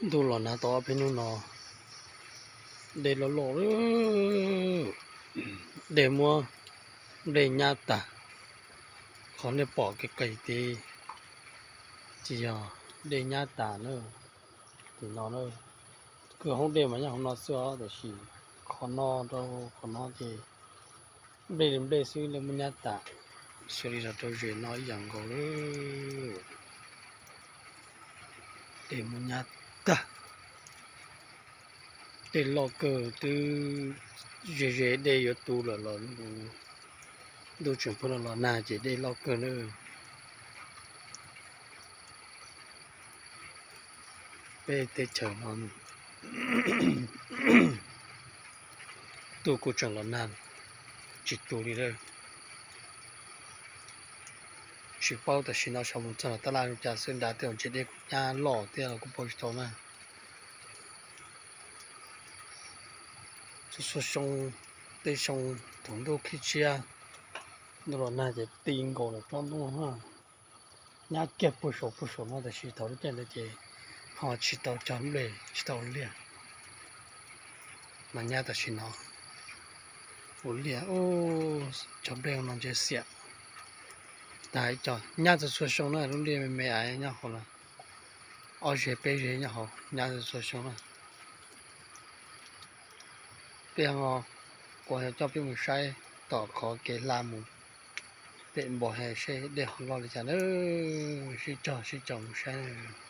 Ntuj los nag tau ob peb hnub no, dej loj loj, dej muab nplej nyab tag. Qhov nej pom kev qis tid ces yog dej nyab tag na. Tim no na, kwj hoob dej mas nyob hauv no xwb os, tab sis qhov no rau qhov no ces nplej li nplej xwb, dej muab nyab tag. Xws li los rau zem no ib yam nkaus li, dej muab nyab tag. Dej loj kawg, twb ze ze dej yuav tu lawm los ntuj tseem pheej los los nag ces dej loj kawg na. Peb teb chaws no ntuj kuj tseem los nag tsis tu li lawm. Tsis paub tam sim no saum mus txog los tab laj li cas xwb, nrad tej zaum ntshe dej kuj nyab loj thiab los kuj paub tsis tau na. Txhua xyoo, tej xyoo thaum ntuj khib tshiab, ntuj los nag ces ti nkaus lawm tsob ntoo na. Nyab kiag puag saum puag saum no, tab sis thaum lub caij ntawd ces ho tsis tau cog nplej tsis tau ua liaj, mas nyab tam sim no ua liaj. Cov nplej no ntshe xiam tag ib co. Nyab txhua txhua xyoo na, lub liaj me me ais nyob hauv los ob zeg peb zeg nyob hauv, nyab txhua txhua xyoo na. Peb ho, kuv yuav coj peb mus saib tom qhov kev hla mus pem npoo seb dej ho loj li cas na. Sib cog sib cog mus saib.